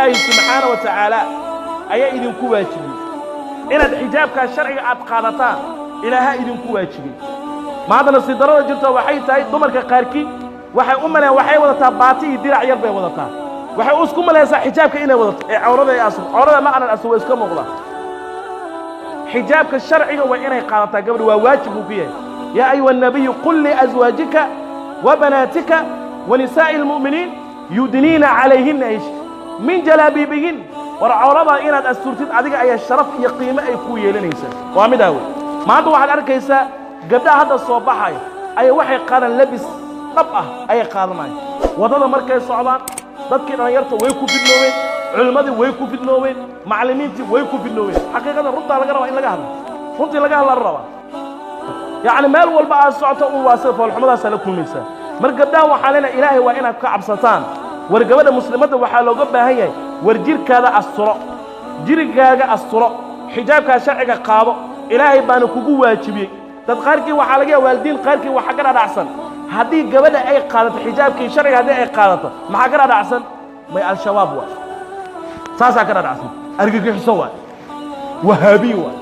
Ilaahay subxaana wa tacaala ayaa idinku waajibiyey inaad xijaabkaa sharciga aad qaadataan. Ilaaha idinku waajibiyey. Maanta nasiib darrada jirto waxay tahay dumarka qaarkii waxay u maleen waxay wadataa baati iyo dirac yar bay wadataa. Waxay isku malaysaa xijaabka inay wadato ee cawrada ay asur cawrada ma aanan asur, way iska muuqdaa. Xijaabka sharciga waa inay qaadataa gabadha, waa waajib buu ku yahay. Yaa ayuha الnabiyu qul liazwaajika wa banaatika wa nisaa'i almu'miniin yudniina calayhinna ish min jalaabiibihin. War cawrada inaad asturtid adiga ayaa sharaf iyo qiimo ay kuu yeelanaysaa. Waa midaa wey. Maanta waxaad arkaysaa gabdhaha hadda soo baxaya ayaa waxay qaadan labis dhab ah ayay qaadanayaan waddada markay socdaan. Dadkii dhallinyarta way ku fidnoobeen, culimmadii way ku fidnoobeen, macallimiintii way ku fidnoobeen. Xaqiiqada runtaa laga rabaa in laga hadlo, runtii laga hadla la rabaa. Yacni meel walba aad socoto un waa sida foolxumadaasaa la kulmaysaa. Mar gabdhahan waxaa leenahay, Ilaahay waa inaad ka cabsataan. War gabadha muslimadda waxaa looga baahan yahay, war jirkaada asturo, jirigaaga asturo, xijaabkaa sharciga qaado. Ilaahay baana kugu waajibiyey. Dad qaarkii waxaa laga yaaba, waalidiin qaarkii waxaa ka dhadhacsan haddii gabadha ay qaadato xijaabkii sharciga, haddii ay qaadato, maxaa ka dhadhacsan? May Al-Shabaab waay, saasaa ka dhadhacsan, argagixiso waay, Wahaabiy waay.